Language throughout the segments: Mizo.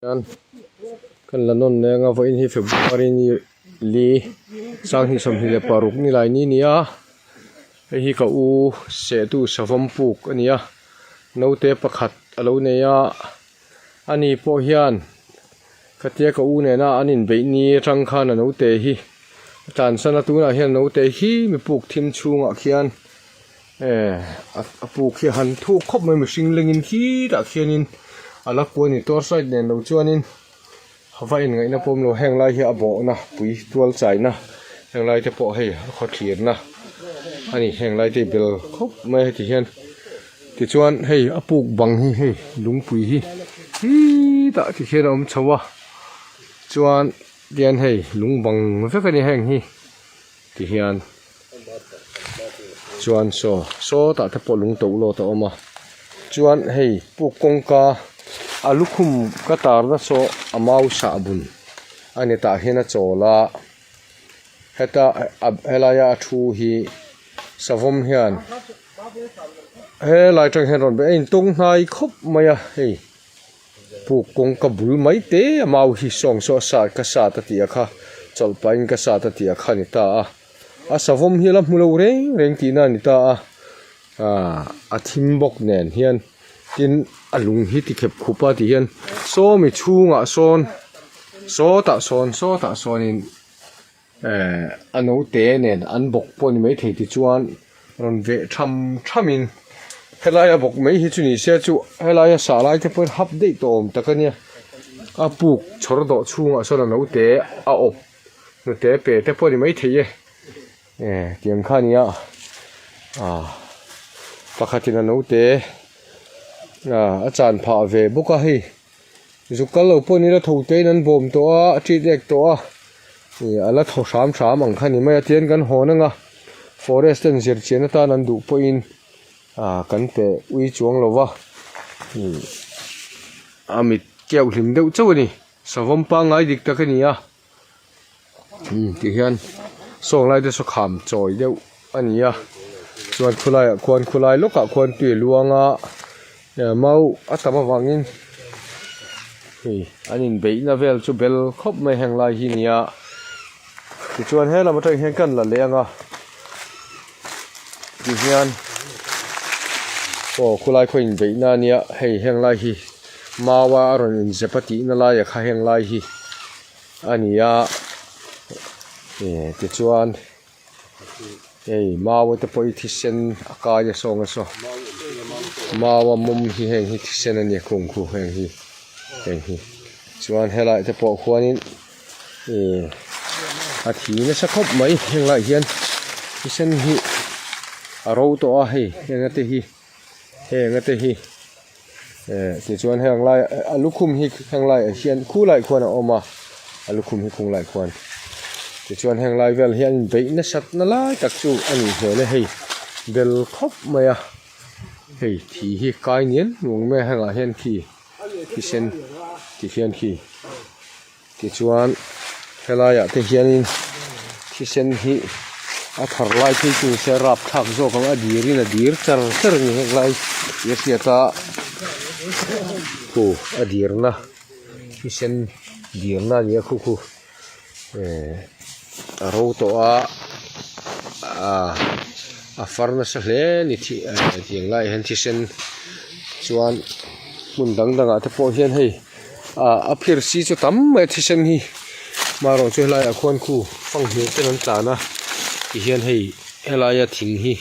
Hian kan la nawn leng a vawiin hi February ni li 2026 ni lai ni a ni a hei hi ka u sehtu savawm puk a ni a naute pakhat a lo nei a ani pawh hian khatia ka u nena an inbeih ni atang khan a naute hi a tlansan a tunah hian naute hi mi puk thim chhungah khian Eh a puk hi a han thuk khawp mai mihring lengin khitah khianin a la kual a ni torch light nen lo chuanin va en ngaihna pawh awm lo heng lai hi a bawhna pui tual chaina heng lai te pawh hei a khaw thlirna a ni heng lai te hi bel khawp mai heti hian tichuan hei a puk bang hi hei lungpui hi khitah tikhian a awm chho a chuan tian hei lung bang vek a ni heng hi tihian. Chuan saw sawtah te pawh lung to lawt a awm a chuan hei puk kawngka a lukhum ka tarna saw a mau sah bun a ni tah hian a chawl a heta helaia a thu hi savawm hian helai atang hian rawn a intawng hnai khawp mai a hei puk kawngka bul mai te a mau hi sawng saw a sat ka sat a tih a kha chawlh pahin ka sat a tih a kha a ni ta a. A savawm hi a la hmu lo reng reng tihna a ni ta a, aaa a thim bawk nen hian tin a lung hi ti khep khup a ti hian sawmi chhungah sawn sawtah sawn sawtah sawnin ehh a naute nen an bawk pawh a ni maithei tichuan rawn veh tham thamin helaia bawk mai hi chu ni se chu helaia sah lai te pawhin hap daih tawh awm tak a nia a puk chhawr dawh chhungah sawn a naute a awp. Hnute pe te pawh a ni maithei e eh tiang kha a nia ah pakhatin a naute ah a chan phah ve bawk a hei zuk kal lo pawh ni la tho te in an bawm tawh a a tit ek tawh a ih a la thaw hram hram ang kha a ni mai a tihian kan hawn ang a forest ten zir chian atan an duh pawhin ah kan pe ui chuang lo va ih a mit keuh hlim deuh chauh a ni. Savawm pangngai dik tak a ni a umm ti hian sawng lai te saw kham chawi deuh a ni a chuan khulaiah khuan khulai lawkah khuan tui a luang a eh mau a tam avangin hei an inbeihna vel chu bel khawp mai heng lai hi a ni a tichuan helam atang hian kan la leh ang a tihian aw khulai khaw inbeihna a nia hei heng lai hi. Maua a rawn inzep a tihna laia kha heng lai hi a ni a eh tichuan hei maua te pawh hi thisen a kai a sawng a saw maua mawm hi heng hi thisen a nia khung khu heng hi heng hi chuan helai te pawh khuanin eh a thi nasa khawp mai heng laiah hian thisen hi a ro tawh a hei heng a te hi heng a te hi. Eh tichuan heng lai a lukhum hi heng laiah hian khu lai khuan a awm a a lukhum hi khung lai khuan tichuan heng lai vel hian beih nasat na lai tak chu a nih hmel e hei bel khawp mai a hei thi hi kai nian nuang mai a hengah hian khi thisen ti hian khi. Tichuan helaiah te hianin thisen hi a thar lai phei chu nise rapthlak zawk ang a dirin a dir char char a ni hek lai tih a hriat a khu a dirna thisen dirna a ni a khu khu eh a ro tawh a ah a far nasa hle a ni thi eh tiang laiah hian thisen chuan hmun dang dangah te pawh hian hei. Ah a phir si chu tam mai a thisen hi marawh chu helaiah khuan khu fanghmir ten an tlan a tihian hei helaia thing hi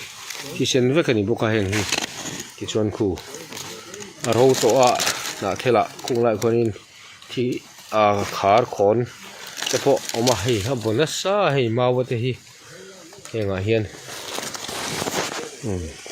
thisen vek a ni bawk a heng hi tichuan khu a ro tawh a hnahthel ah khung laiah khuanin thi ah khar khawn te pawh a awm a hei a baw nasa a hei mau te hi hengah hian umm.